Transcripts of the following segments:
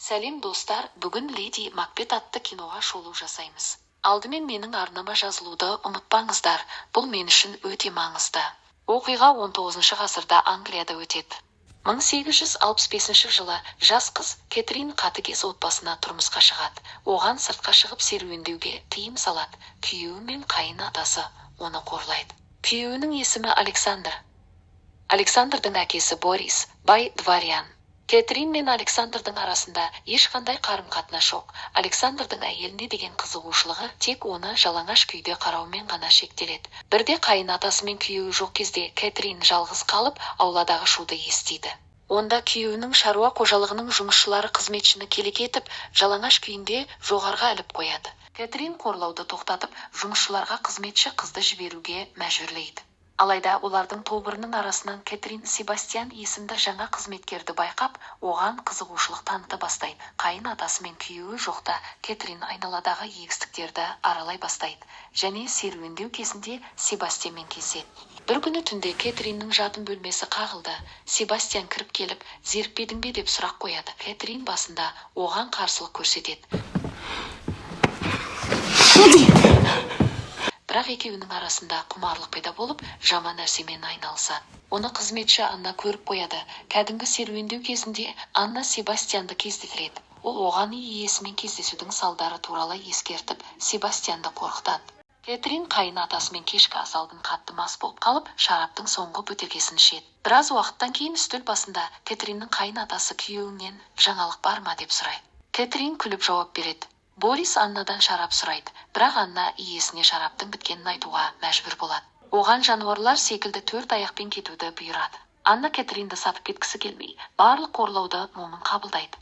Сәлем, достар! Бүгін «Леди Макбет» атты киноға шолу жасаймыз. Алдымен менің арнама жазылуды ұмытпаңыздар, бұл мен үшін өте маңызды. Оқиға 19 ғасырда Англияда өтеді. 1865 жылы жас қыз Кэтрин қатыгез отбасына тұрмысқа шығады. Оған сыртқа шығып серуендеуге тыйым салады. Күйеуі мен қайын атасы оны қорлайды. Күйеуінің есімі Александр. Александрдың әкесі Борис бай дворян. Кэтрин мен Александрдың арасында ешқандай қарым-қатынас жоқ. Александрдың әйеліне деген қызығушылығы тек оны жалаңаш күйде қараумен ғана шектеледі. Бірде қайын атасы мен күйеуі жоқ кезде Кэтрин жалғыз қалып, ауладағы шуды естиді. Онда күйеуінің шаруа қожалығының жұмысшылары қызметшіні келеке етіп, жалаңаш күйінде жоғарға іліп қояды. Кэтрин қорлауды тоқтатып, жұмысшыларға қызметші қызды жіберуге мәжбүрлейді. Алайда олардың тобырының арасынан Кэтрин Себастьян есімді жаңа қызметкерді байқап, оған қызығушылық таныта бастайды. Қайын атасы мен күйеуі жоқта Кэтрин айналадағы егістіктерді аралай бастайды және серуендеу кезінде Себастьянмен кездеседі. Бір күні түнде Кэтриннің жатын бөлмесі қағылды. Себастьян кіріп келіп, зерікпедің бе деп сұрақ қояды. Кэтрин басында оған қарсылық көрсетеді. Леди! Бірақ екеуінің арасында құмарлық пайда болып, жаман нәрсемен айналысады. Оны қызметші Анна көріп қояды. Кәдімгі серуендеу кезінде Анна Себастьянды кездестіреді. Ол оған үй иесімен кездесудің салдары туралы ескертіп, Себастьянды қорқытады. Кэтрин қайын атасымен кешкі ас алдын қатты мас болып қалып, шараптың соңғы бөтелкесін ішеді. Біраз уақыттан кейін үстел басында Кэтриннің қайын атасы күйеуіңнен жаңалық бар ма деп сұрайды. Кэтрин күліп жауап береді. Борис Аннадан шарап сұрайды, бірақ Анна иесіне шараптың біткенін айтуға мәжбүр болады. Оған жануарлар секілді төрт аяқпен кетуді бұйырады. Анна Кэтринді сатып кеткісі келмей, барлық қорлауды момын қабылдайды.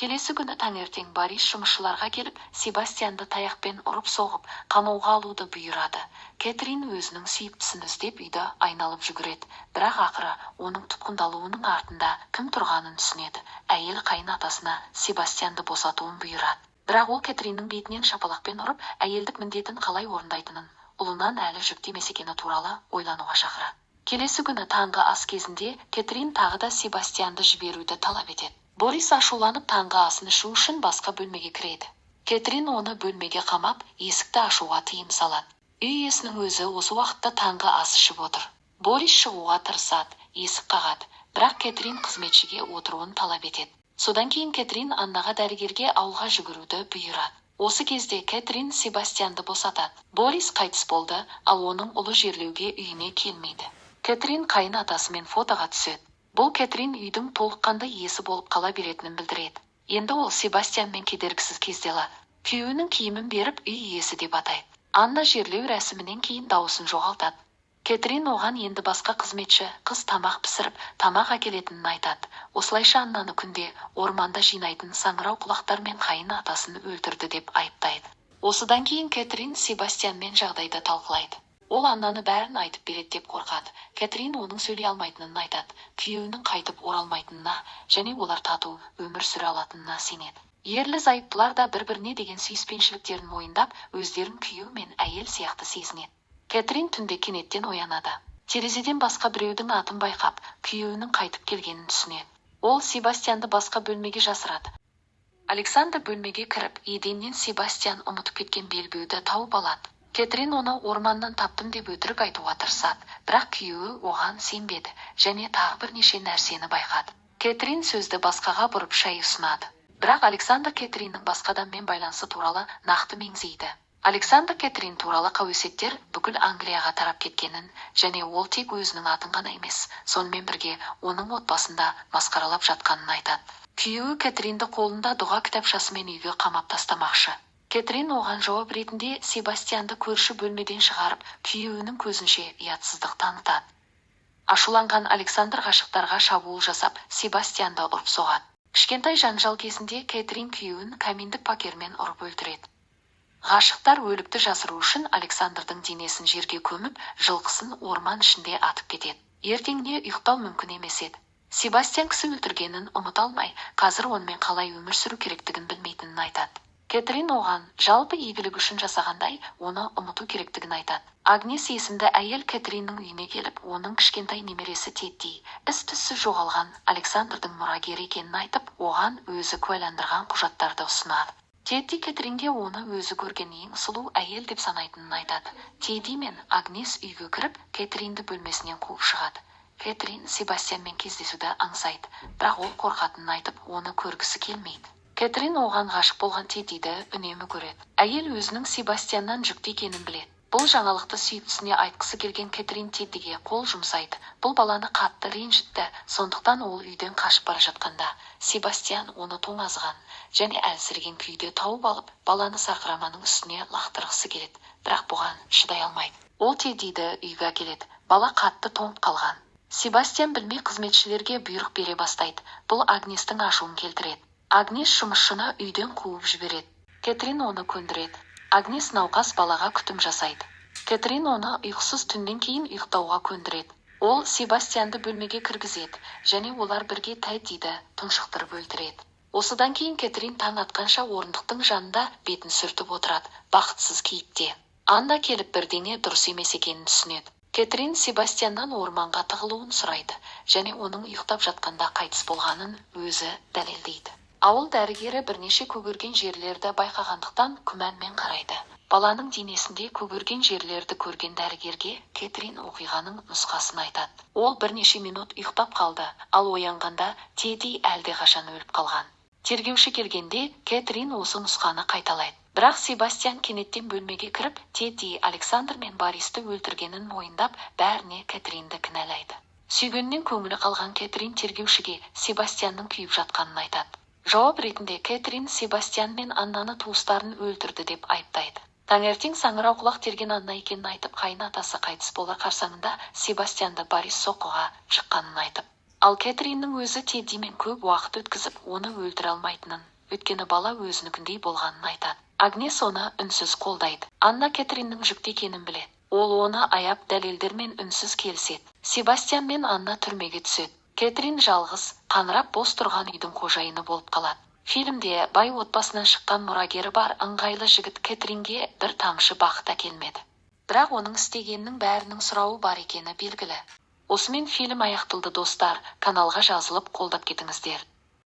Келесі күні таңертең Борис жұмысшыларға келіп, Себастьянды таяқпен ұрып-соғып, қамауға алуды бұйырады. Кэтрин өзінің сүйіктісін іздеп үйді айналып жүгіреді, бірақ ақыры оның тұтқындалуының артында кім тұрғанын түсінеді. Әйел қайын атасына Себастьянды босатуын бұйырады. Бірақ ол Кэтриннің бетінен шапалақпен ұрып, әйелдік міндетін қалай орындайтынын, ұлынан әлі жүкті емес екені туралы ойлануға шақырады. Келесі күні таңғы ас кезінде Кэтрин тағы да Себастьянды жіберуді талап етеді. Борис ашуланып, таңғы асын ішу үшін басқа бөлмеге кіреді. Кэтрин оны бөлмеге қамап, есікті ашуға тыйым салады. Үй иесінің өзі осы уақытта таңғы ас ішіп отыр. Борис шығуға тырысады, есік қағады, бірақ Кэтрин қызметшіге отыруын талап етеді. Содан кейін Кэтрин Аннаға дәрігерге ауылға жүгіруді бұйырады. Осы кезде Кэтрин Себастьянды босатады. Борис қайтыс болды, ал оның ұлы жерлеуге үйіне келмейді. Кэтрин қайын атасымен фотоға түседі. Бұл Кэтрин үйдің толыққанды иесі болып қала беретінін білдіреді. Енді ол Себастьянмен кедергісіз кездесе алады. Күйеуінің киімін беріп, үй иесі деп атайды. Анна жерлеу рәсімінен кейін дауысын жоғалтады. Кэтрин оған енді басқа қызметші қыз тамақ пісіріп, тамақ әкелетінін айтады. Осылайша Аннаны күнде орманда жинайтын саңырау құлақтар мен қайын атасын өлтірді деп айыптайды. Осыдан кейін Кэтрин Себастьянмен жағдайды талқылайды. Ол Аннаны бәрін айтып береді деп қорқады. Кэтрин оның сөйлей алмайтынын айтады. Күйеуінің қайтып оралмайтынына және олар тату өмір сүре алатынына сенеді. Ерлі зайыптылар да бір-біріне деген сүйіспеншіліктерін мойындап, өздерін күйеу мен әйел сияқты сезінеді. Кэтрин түнде кенеттен оянады. Терезеден басқа біреудің атын байқап, күйеуінің қайтып келгенін түсінеді. Ол Себастьянды басқа бөлмеге жасырады. Александр бөлмеге кіріп, еденнен Себастьян ұмытып кеткен белбеуді тауып алады. Кэтрин оны орманнан таптым деп өтірік айтуға тырысады, бірақ күйеуі оған сенбеді және тағы бірнеше нәрсені байқады. Кэтрин сөзді басқаға бұрып, шай ұсынады. Бірақ Александр Кэтриннің басқа адаммен байланысы туралы нақты меңзейді. Александр Кэтрин туралы қауесеттер бүкіл Англияға тарап кеткенін және ол тек өзінің атын ғана емес, сонымен бірге оның отбасын да масқаралап жатқанын айтады. Күйеуі Кэтринді қолында дұға кітапшасымен үйге қамап тастамақшы. Кэтрин оған жауап ретінде Себастьянды көрші бөлмеден шығарып, күйеуінің көзінше ұятсыздық танытады. Ашуланған Александр ғашықтарға шабуыл жасап, Себастьянды ұрып соғады. Кішкентай жанжал кезінде Кэтрин күйеуін каминдік бакермен ұрып өлтіреді. Ғашықтар өлікті жасыру үшін Александрдың денесін жерге көміп, жылқысын орман ішінде атып кетеді. Ертеңіне ұйықтау мүмкін емес еді. Себастьян кісі өлтіргенін ұмыта алмай, қазір онымен қалай өмір сүру керектігін білмейтінін айтады. Кэтрин оған жалпы игілік үшін жасағандай, оны ұмыту керектігін айтады. Агнес есімді әйел Кэтриннің үйіне келіп, оның кішкентай немересі Тедди із-түзсіз жоғалған Александрдың мұрагері екенін айтып, оған өзі куәландырған құжаттарды ұсынады. Тедди Кэтринге оны өзі көрген ең сұлу әйел деп санайтынын айтады. Тедди мен Агнес үйге кіріп, Кэтринді бөлмесінен қуып шығады. Кэтрин Себастьянмен кездесуді аңсайды, бірақ ол қорқатынын айтып, оны көргісі келмейді. Кэтрин оған ғашық болған Теддиді үнемі көреді. Әйел өзінің Себастьяннан жүкті екенін біледі. Бұл жаңалықты сүйіктісіне айтқысы келген Кэтрин Теддиге қол жұмсайды. Бұл баланы қатты ренжітті, сондықтан ол үйден қашып бара жатқанда Себастьян оны тоңазыған және әлсіреген күйде тауып алып, баланы сарқыраманың үстіне лақтырғысы келеді, бірақ бұған шыдай алмайды. Ол Теддиді үйге әкеледі. Бала қатты тоңып қалған. Себастьян білмей қызметшілерге бұйрық бере бастайды. Бұл Агнестің ашуын келтіреді. Агнес жұмысшыны үйден қуып жібереді. Кэтрин оны көндіреді. Агнес науқас балаға күтім жасайды. Кэтрин оны ұйқысыз түннен кейін ұйықтауға көндіреді. Ол Себастьянды бөлмеге кіргізеді және олар бірге Теддиді тұншықтырып өлтіреді. Осыдан кейін Кэтрин таң атқанша орындықтың жанында бетін сүртіп отырады, бақытсыз кейіпте. Анна келіп бірдеңе дұрыс емес екенін түсінеді. Кэтрин Себастьяннан орманға тығылуын сұрайды және оның ұйықтап жатқанда қайтыс болғанын өзі дәлелдейді. Ауыл дәрігері бірнеше көгерген жерлерді байқағандықтан күмәнмен қарайды. Баланың денесінде көгерген жерлерді көрген дәрігерге Кэтрин оқиғаның нұсқасын айтады. Ол бірнеше минут ұйықтап қалды, ал оянғанда Тедди әлдеқашан өліп қалған. Тергеуші келгенде Кэтрин осы нұсқаны қайталайды. Бірақ Себастьян кенеттен бөлмеге кіріп, Тедди Александр мен Бористі өлтіргенін мойындап, бәріне Кэтринді кінәлайды. Сүйгенінен көңілі қалған Кэтрин тергеушіге Себастьянның күйіп жатқанын айтады. Жауап ретінде Кэтрин Себастьян мен Аннаны туыстарын өлтірді деп айыптайды. Таңертең саңырауқұлақ терген Анна екенін айтып, қайын атасы қайтыс болар қарсаңында Себастьянды Борис соққыға жыққанын айтып. Ал Кэтриннің өзі Теддимен көп уақыт өткізіп, оны өлтіре алмайтынын, өйткені бала өзінікіндей болғанын айтады. Агнес оны үнсіз қолдайды. Анна Кэтриннің жүкті екенін біледі. Ол оны аяп дәлелдермен үнсіз келіседі. Себастьян мен Анна түрмеге түседі. Кэтрин жалғыз, қаңырап бос тұрған үйдің қожайыны болып қалады. Фильмде бай отбасынан шыққан мұрагері бар ыңғайлы жігіт Кэтринге бір тамшы бақыт әкелмеді. Бірақ оның істегенінің бәрінің сұрауы бар екені белгілі. Осымен фильм аяқталды, достар. Каналға жазылып қолдап кетіңіздер.